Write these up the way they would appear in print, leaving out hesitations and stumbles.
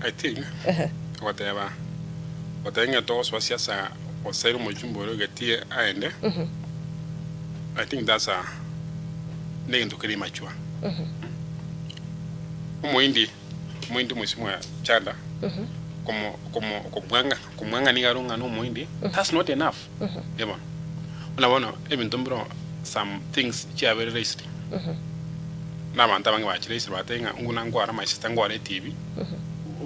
I think goteba goteba ng'a togosoa siasa gosaira omochumba oria ogetie aende, I think that's a negento kere immature. Omohindi omohindi mheshimiwa Chanda komo komo komwang'a komwang'a nigo are ng'a nomohindi that's not enough eh bono. Buna bono ebinto mbiroo some things chiabeire raised na abanto abange bachiraisire bagateba ng'a nguna nkware my sister nkware etibi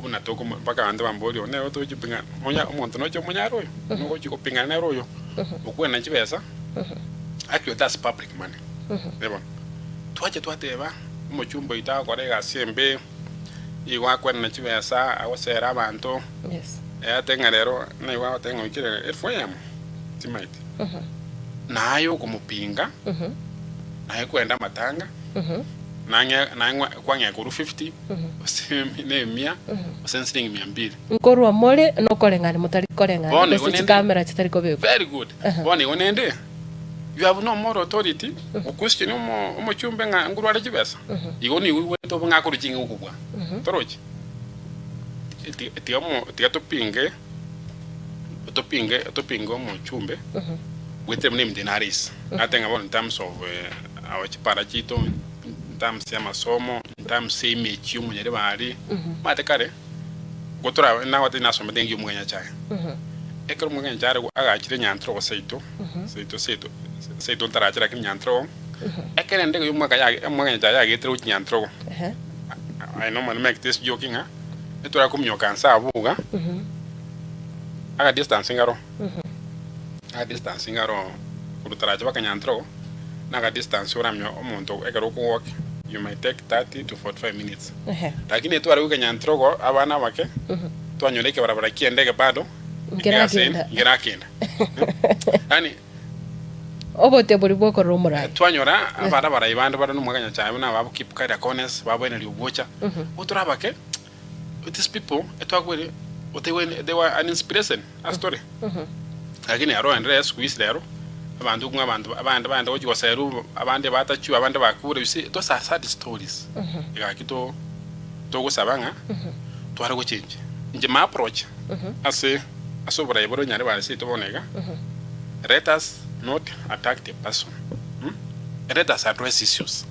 buna tokomo mpaka abanto bamboria one nere tochi ping'a onya omonto noche omonyare oyo nogochi gopingana nere oyo okwena chibesa actually that's public money eh bono. Twacha twateba omochumba oito agokora egasi embe igo akwenana chibesa agosera abanto Yes. eh ate ng'a rero naigo agoteba ng'a oikire elfu eyemo timaeti naye okomopinga naye kwenda amatanga nang'e naye ng'a kwang'ea korwa fifty gose na emia gose nsiringi mia mbili. Nkorwa more nokoreng'ania motari koreng'ania Bono igo gose nende chikamera chitari kobekwa. very good bono igo nende You have no moral authority go question omo omochumbe ng'a ngurware chibesa. Igo nigo oigwete obe ng'a akorwa ching'e gokobua. Torochi? Ti- Tiga omo tiga topinge topinge topinge omochumbe bwetire buna ebinto nare ase. Nate ng'a bono in terms of our chipara chiaito, in terms ya amasomo, in terms ya emechie omonyaribari, omanyete kare. Gotora nagotebia nasomete engiya omoganya chaye. Ekero omoganya chaye are agachire nyantrogo seito, seito seito seito ntarache lakini nyantrogo, ekero endege ya omwaka ya omoganya chaye yagetire gochia nyantrogo, I normally make this joke ng'a etware kominyoka nse abwo iga, aga distance ngaro, aga distance ngaro korwa tarache mpaka nyantrogo, na aga distance oramanye omonto ekero okowalk you might take 30 to 45 minutes. Lakini etware goika Nyantrogo abana abake twanyora ekebarabara ki'endege bado Nkerakenda. nkerakenda. Yaani Obote boria bw'okorora omorai. twanyora abana abarai bande bare nomwaka Nyasae buna ababo Kip Kaira Kones baboeneria ogocha. Igo tore abake these people etwakwere otaigwe they were an inspiration ase tore. Lakini aro enderee siku hizi rero abanto okong'a abanto abande bagenda gochia goserwa abande batachwe abande bakure you see those are sad stories. Egaki to togosaba ng'a tware gochenjia. Inche my approach ase ase oborai bore onyare bare seito bono iga, let us not attack the person, let us address issues.